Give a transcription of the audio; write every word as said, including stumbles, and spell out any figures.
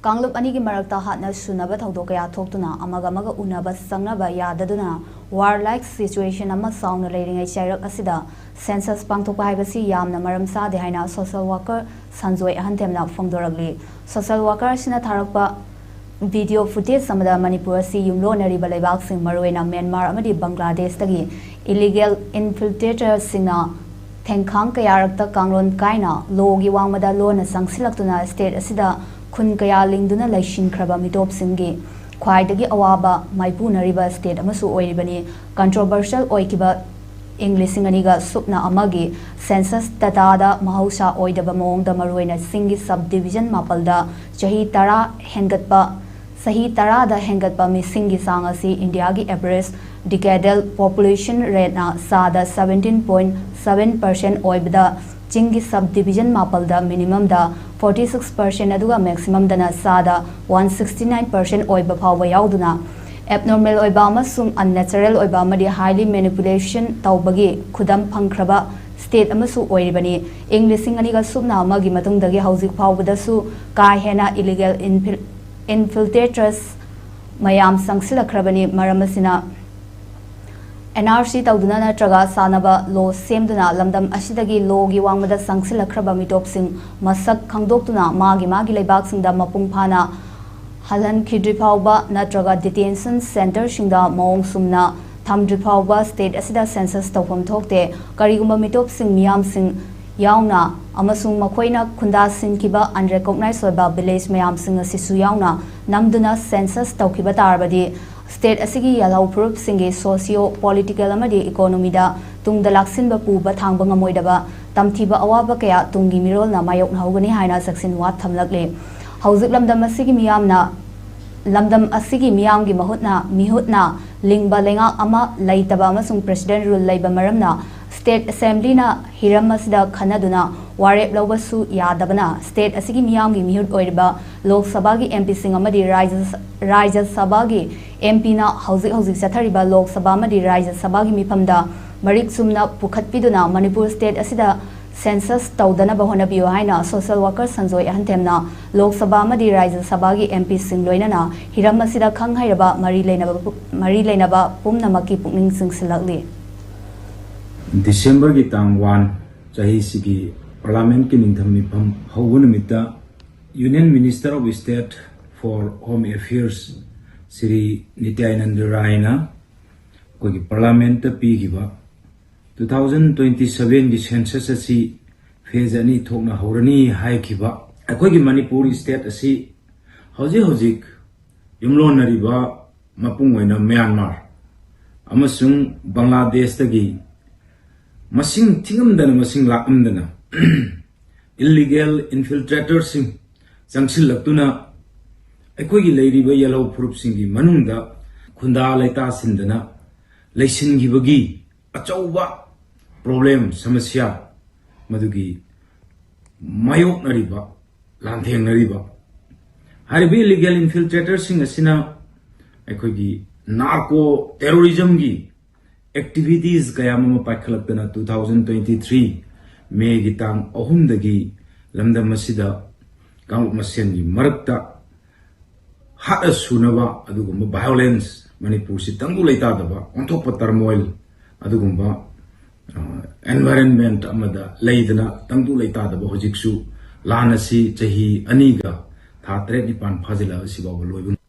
ꯀꯥꯡꯂꯨꯞ ꯑꯅꯤꯒꯤ ꯃꯔꯛꯇ ꯍꯥꯠꯅ ꯁꯨꯅꯕ ꯊꯧꯗꯣꯛ ꯀꯌꯥ ꯊꯣꯛꯇꯨꯅ ꯑꯃꯒ ꯑꯃꯒ ꯎꯅꯕ ꯆꯪꯅꯕ ꯌꯥꯗꯗꯨꯅ war like situation ꯑꯃ ꯆꯥꯎꯅ ꯂꯩꯔꯤꯉꯩ ꯆꯩꯔꯛ ꯑꯁꯤꯗ census ꯄꯥꯡꯊꯣꯛꯄ ꯍꯥꯏꯕꯁꯤ ꯌꯥꯝꯅ ꯃꯔꯝ ꯆꯥꯗꯦ ꯍꯥꯏꯅ social worker Sanjoy ꯑꯍꯟꯊꯦꯝꯅ ꯐꯣꯡꯗꯣꯔꯛꯂꯤ꯫ Social worker ꯑꯁꯤꯅ ꯊꯥꯔꯛꯄ video footage ꯑꯃꯗ ꯃꯅꯤꯄꯨꯔ ꯑꯁꯤ ꯌꯨꯝꯂꯣꯟꯅꯔꯤꯕ ꯂꯩꯕꯥꯛꯁꯤꯡ, ꯃꯔꯨꯑꯣꯏꯅ ꯃ꯭ꯌꯥꯟꯃꯥꯔ ꯑꯃꯗꯤ ꯕꯪꯒ꯭ꯂꯥꯗꯦꯁꯇꯒꯤ illegal infiltratorꯁꯤꯡꯅ ꯊꯦꯡꯈꯥꯡ ꯀꯌꯥꯔꯛꯇ ꯀꯥꯡꯂꯣꯟ ꯀꯥꯏꯅ ꯂꯣꯒꯤ ꯋꯥꯡꯃꯗ ꯂꯣꯟꯅ ꯆꯪꯁꯤꯜꯂꯛꯇꯨꯅ state ꯑꯁꯤꯗ ꯈꯨꯟ ꯀꯌꯥ ꯂꯤꯡꯗꯨꯅ ꯂꯩꯁꯤꯟꯈ꯭ꯔꯕ ꯃꯤꯇꯣꯞꯁꯤꯡꯒꯤ ꯈ꯭ꯋꯥꯏꯗꯒꯤ ꯑꯋꯥꯕ ꯃꯥꯏꯄꯨꯅꯔꯤꯕ state ꯑꯃꯁꯨ ꯑꯣꯏꯔꯤꯕꯅꯤ꯫ Controversial ꯑꯣꯏꯈꯤꯕ ꯏꯪ ꯂꯤꯁꯤꯡ ꯑꯅꯤꯒ ꯁꯨꯞꯅ ꯑꯃꯒꯤ census dataꯗ ꯃꯍꯧꯁꯥ ꯑꯣꯏꯗꯕ ꯃꯑꯣꯡꯗ ꯃꯔꯨꯑꯣꯏꯅ ꯆꯤꯡꯒꯤ subdivision ꯃꯥꯄꯜꯗ ꯆꯍꯤ ꯇꯔꯥ ꯍꯦꯟꯒꯠꯄ, ꯆꯍꯤ ꯇꯔꯥꯗ ꯍꯦꯟꯒꯠꯄ ꯃꯤꯁꯤꯡꯒꯤ ꯆꯥꯡ ꯑꯁꯤ ꯏꯟꯗꯤꯌꯥꯒꯤ average decadal population rateꯅ ꯆꯥꯗ seventeen point seven percent ꯑꯣꯏꯕꯗ, ꯆꯤꯡꯒꯤ subdivision ꯃꯥꯄꯜꯗ minimumꯗ forty six percent ꯑꯗꯨꯒ maximumꯗꯅ ꯆꯥꯗ one sixty nine percent ꯑꯣꯏꯕ ꯐꯥꯎꯕ ꯌꯥꯎꯗꯨꯅ, abnormal ꯑꯣꯏꯕ ꯑꯃꯁꯨꯡ unnatural ꯑꯣꯏꯕ ꯑꯃꯗꯤ highly manipulation ꯇꯧꯕꯒꯤ ꯈꯨꯗꯝ ꯐꯪꯈ꯭ꯔꯕ state ꯑꯃꯁꯨ ꯑꯣꯏꯔꯤꯕꯅꯤ꯫ ꯏꯪ ꯂꯤꯁꯤꯡ ꯑꯅꯤꯒ ꯁꯨꯞꯅ ꯑꯃꯒꯤ ꯃꯇꯨꯡꯗꯒꯤ ꯍꯧꯖꯤꯛ ꯐꯥꯎꯕꯗꯁꯨ ꯀꯥ ꯍꯦꯟꯅ illegal infil-, infiltrators ꯃꯌꯥꯝ ꯆꯪꯁꯤꯜꯂꯛꯈ꯭ꯔꯕꯅꯤ꯫ ꯃꯔꯝ ꯑꯁꯤꯅ NRC ꯇꯧꯗꯨꯅ ꯅꯠꯇ꯭ꯔꯒ ꯆꯥꯟꯅꯕ law ꯁꯦꯝꯗꯨꯅ ꯂꯝꯗꯝ ꯑꯁꯤꯗꯒꯤ ꯂꯣꯒꯤ ꯋꯥꯡꯃꯗ ꯆꯪꯁꯤꯜꯂꯛꯈ꯭ꯔꯕ ꯃꯤꯇꯣꯞꯁꯤꯡ ꯃꯁꯛ ꯈꯪꯗꯣꯛꯇꯨꯅ ꯃꯥꯒꯤ ꯃꯥꯒꯤ ꯂꯩꯕꯥꯛꯁꯤꯡꯗ ꯃꯄꯨꯡ ꯐꯥꯅ ꯍꯜꯍꯟꯈꯤꯗ꯭ꯔꯤ ꯐꯥꯎꯕ ꯅꯠꯇ꯭ꯔꯒ detention centreꯁꯤꯡꯗ ꯃꯑꯣꯡ ꯆꯨꯝꯅ ꯊꯝꯗ꯭ꯔꯤ ꯐꯥꯎꯕ state ꯑꯁꯤꯗ census ꯇꯧꯐꯝ ꯊꯣꯛꯇꯦ꯫ ꯀꯔꯤꯒꯨꯝꯕ ꯃꯤꯇꯣꯞꯁꯤꯡ ꯃꯤꯌꯥꯝꯁꯤꯡ ꯌꯥꯎꯅ ꯑꯃꯁꯨꯡ ꯃꯈꯣꯏꯅ ꯈꯨꯟꯗꯥꯁꯤꯟꯈꯤꯕ unrecognized ꯑꯣꯏꯕ village ꯃꯌꯥꯝꯁꯤꯡ ꯑꯁꯤꯁꯨ ꯌꯥꯎꯅ ꯅꯝꯗꯨꯅ census ꯇꯧꯈꯤꯕ ꯇꯥꯔꯕꯗꯤ, state ꯑꯁꯤꯒꯤ ꯌꯥꯜꯍꯧ ꯐꯨꯔꯨꯞꯁꯤꯡꯒꯤ socio political ꯑꯃꯗꯤ economyꯗ ꯇꯨꯡꯗ ꯂꯥꯛꯁꯤꯟꯕ ꯄꯨꯕ ꯊꯥꯡꯕ ꯉꯝꯃꯣꯏꯗꯕ ꯇꯝꯊꯤꯕ ꯑꯋꯥꯕ ꯀꯌꯥ ꯇꯨꯡꯒꯤ ꯃꯤꯔꯣꯜꯅ ꯃꯥꯌꯣꯛꯅꯍꯧꯒꯅꯤ ꯍꯥꯏꯅ ꯆꯦꯛꯁꯤꯟ ꯋꯥ ꯊꯝꯂꯛꯂꯤ꯫ ꯍꯧꯖꯤꯛ ꯂꯝꯗꯝ ꯑꯁꯤꯒꯤ ꯃꯤꯌꯥꯝꯅ, ꯂꯝꯗꯝ ꯑꯁꯤꯒꯤ ꯃꯤꯌꯥꯝꯒꯤ ꯃꯍꯨꯠꯅ, ꯃꯤꯍꯨꯠꯅ ꯂꯤꯡꯕ ꯂꯩꯉꯥꯛ ꯑꯃ ꯂꯩꯇꯕ ꯑꯃꯁꯨꯡ president rule ꯂꯩꯕ ꯃꯔꯝꯅ state assemblyꯅ ꯍꯤꯔꯝ ꯑꯁꯤꯗ ꯈꯟꯅꯗꯨꯅ ꯋꯥꯔꯦꯞ ꯂꯧꯕꯁꯨ ꯌꯥꯗꯕꯅ state ꯑꯁꯤꯒꯤ ꯃꯤꯌꯥꯝꯒꯤ ꯃꯤꯍꯨꯠ ꯑꯣꯏꯔꯤꯕ ꯂꯣꯛ ꯁꯚꯥꯒꯤ MPꯁꯤꯡ ꯑꯃꯗꯤ ꯔꯥꯖ꯭ꯌ, ꯔꯥꯖ꯭ꯌ ꯁꯚꯥꯒꯤ MPꯅ ꯍꯧꯖꯤꯛ ꯍꯧꯖꯤꯛ ꯆꯠꯊꯔꯤꯕ ꯂꯣꯛ ꯁꯚꯥ ꯑꯃꯗꯤ ꯔꯥꯖ꯭ꯌ ꯁꯚꯥꯒꯤ ꯃꯤꯐꯝꯗ ꯃꯔꯤꯛ ꯆꯨꯝꯅ ꯄꯨꯈꯠꯄꯤꯗꯨꯅ ꯃꯅꯤꯄꯨꯔ state ꯑꯁꯤꯗ census ꯇꯧꯗꯅꯕ ꯍꯣꯠꯅꯕꯤꯌꯨ ꯍꯥꯏꯅ social worker ꯁꯟꯖꯣꯏ ꯑꯍꯟꯊꯦꯝꯅ ꯂꯣꯛ ꯁꯚꯥ ꯑꯃꯗꯤ ꯔꯥꯖ꯭ꯌ ꯁꯚꯥꯒꯤ MPꯁꯤꯡ ꯂꯣꯏꯅꯅ ꯍꯤꯔꯝ ꯑꯁꯤꯗ ꯈꯪ ꯍꯩꯔꯕ ꯃꯔꯤ ꯂꯩꯅꯕ ꯄꯨ-, ꯃꯔꯤ ꯂꯩꯅꯕ ꯄꯨꯝꯅꯃꯛꯀꯤ ꯄꯨꯛꯅꯤꯡ ꯆꯤꯡꯁꯤꯜꯂꯛꯂꯤ꯫ ꯗꯤꯁꯦꯝꯕꯔꯒꯤ ꯇꯥꯡ ꯋꯥꯟ, ꯆꯍꯤꯁꯤꯒꯤ ꯄꯥꯔꯂꯥꯃꯦꯟꯠꯀꯤ ꯅꯤꯡꯊꯝ ꯃꯤꯐꯝ ꯍꯧꯕ ꯅꯨꯃꯤꯠꯇ Union Minister of State for Home Affairs Shri ꯅꯤꯇ꯭ꯌꯥꯅꯟꯗ ꯔꯥꯏꯅ ꯑꯩꯈꯣꯏꯒꯤ ꯄꯥꯔꯂꯥꯃꯦꯟꯠꯇ ꯄꯤꯈꯤꯕ two thousand twenty sevenꯒꯤ census ꯑꯁꯤ phase ꯑꯅꯤ ꯊꯣꯛꯅ ꯍꯧꯔꯅꯤ ꯍꯥꯏꯈꯤꯕ, ꯑꯩꯈꯣꯏꯒꯤ ꯃꯅꯤꯄꯨꯔ state ꯑꯁꯤ ꯍꯧꯖꯤꯛ ꯍꯧꯖꯤꯛ ꯌꯨꯝꯂꯣꯟꯅꯔꯤꯕ ꯃꯄꯨꯡ ꯑꯣꯏꯅ ꯃ꯭ꯌꯥꯟꯃꯥꯔ ꯑꯃꯁꯨꯡ ꯕꯪꯒ꯭ꯂꯥꯗꯦꯁꯇꯒꯤ ꯃꯁꯤꯡ ꯊꯤꯉꯝꯗꯅ, ꯃꯁꯤꯡ ꯂꯥꯛꯂꯝꯗꯅ illegal infiltratorꯁꯤꯡ ꯆꯪꯁꯤꯜꯂꯛꯇꯨꯅ ꯑꯩꯈꯣꯏꯒꯤ ꯂꯩꯔꯤꯕ ꯌꯦꯜꯍꯧ ꯐꯨꯔꯨꯞꯁꯤꯡꯒꯤ ꯃꯅꯨꯡꯗ ꯈꯨꯟꯗꯥ ꯂꯩꯇꯥꯁꯤꯟꯗꯅ ꯂꯩꯁꯤꯟꯈꯤꯕꯒꯤ ꯑꯆꯧꯕ problem, ꯁꯃꯁ꯭ꯌꯥ ꯃꯗꯨꯒꯤ ꯃꯥꯌꯣꯛꯅꯔꯤꯕ, ꯂꯥꯟꯊꯦꯡꯅꯔꯤꯕ ꯍꯥꯏꯔꯤꯕ illegal infiltratorꯁꯤꯡ ꯑꯁꯤꯅ ꯑꯩꯈꯣꯏꯒꯤ narco terrorismꯒꯤ activities ꯀꯌꯥ ꯑꯃ ꯄꯥꯏꯈꯠꯂꯛꯇꯅ two thousand twenty three Mayꯒꯤ ꯇꯥꯡ ꯑꯍꯨꯝꯗꯒꯤ ꯂꯝꯗꯝ ꯑꯁꯤꯗ ꯀꯥꯡꯂꯨꯞ ꯃꯁꯦꯟꯒꯤ ꯃꯔꯛꯇ ꯍꯥꯠꯅ ꯁꯨꯅꯕ ꯑꯗꯨꯒꯨꯝꯕ violence, ꯃꯅꯤꯄꯨꯔꯁꯤ ꯇꯪꯗꯨ ꯂꯩꯇꯥꯗꯕ ꯑꯣꯟꯊꯣꯛꯄ turmoil ꯑꯗꯨꯒꯨꯝꯕ, ꯑ, environment ꯑꯃꯗ ꯂꯩꯗꯅ ꯇꯪꯗꯨ ꯂꯩꯇꯥꯗꯕ ꯍꯧꯖꯤꯛꯁꯨ ꯂꯥꯟ ꯑꯁꯤ ꯆꯍꯤ ꯑꯅꯤꯒ ꯊꯥ ꯇꯔꯦꯠ ꯅꯤꯄꯥꯟ ꯐꯥꯖꯤꯜꯂꯛꯑꯁꯤ ꯐꯥꯎꯕ ꯂꯣꯏꯕ